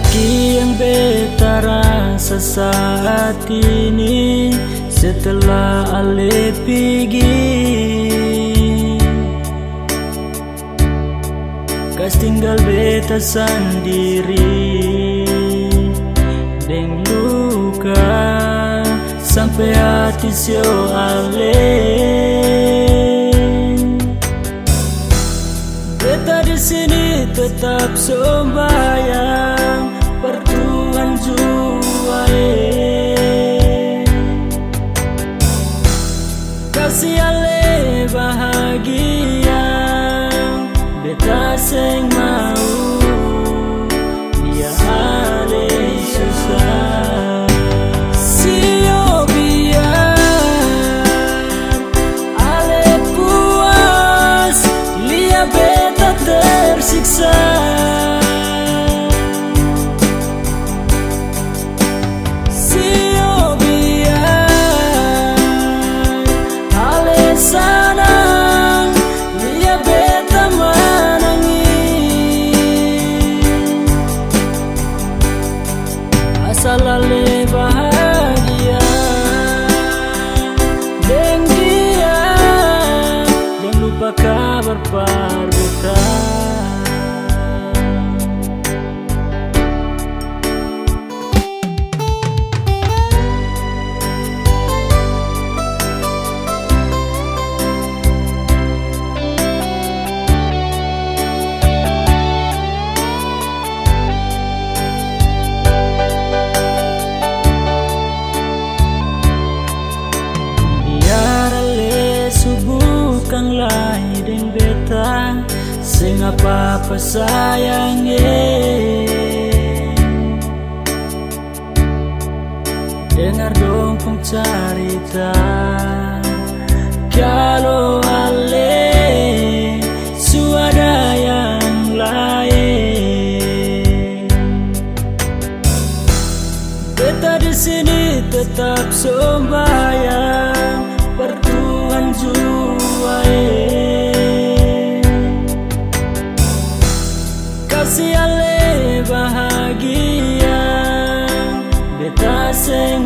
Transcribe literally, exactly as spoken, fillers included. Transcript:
Kiang beta rasa saat ini setelah ale pigi, kas tinggal beta sandiri deng luka sampe hati sio ale. Beta di sini tetap sombayang par Tuhan jua, e. Kasi ale bahagia, beta seng mau lia ale susah. Sio biar ale puas lia beta tersiksa. Sio biar ale sanang lia beta manangis. Asal ale bahagia deng dia, jang lupa kabar par beta. Biar ale su bukang lai deng beta, seng apa-apa sayang, e. Dengar dong pung carita, kalo ale su ada yang laeng. Beta di sini tetap sombayang par Tuhan jua, e. Kasi ale bahagia, beta seng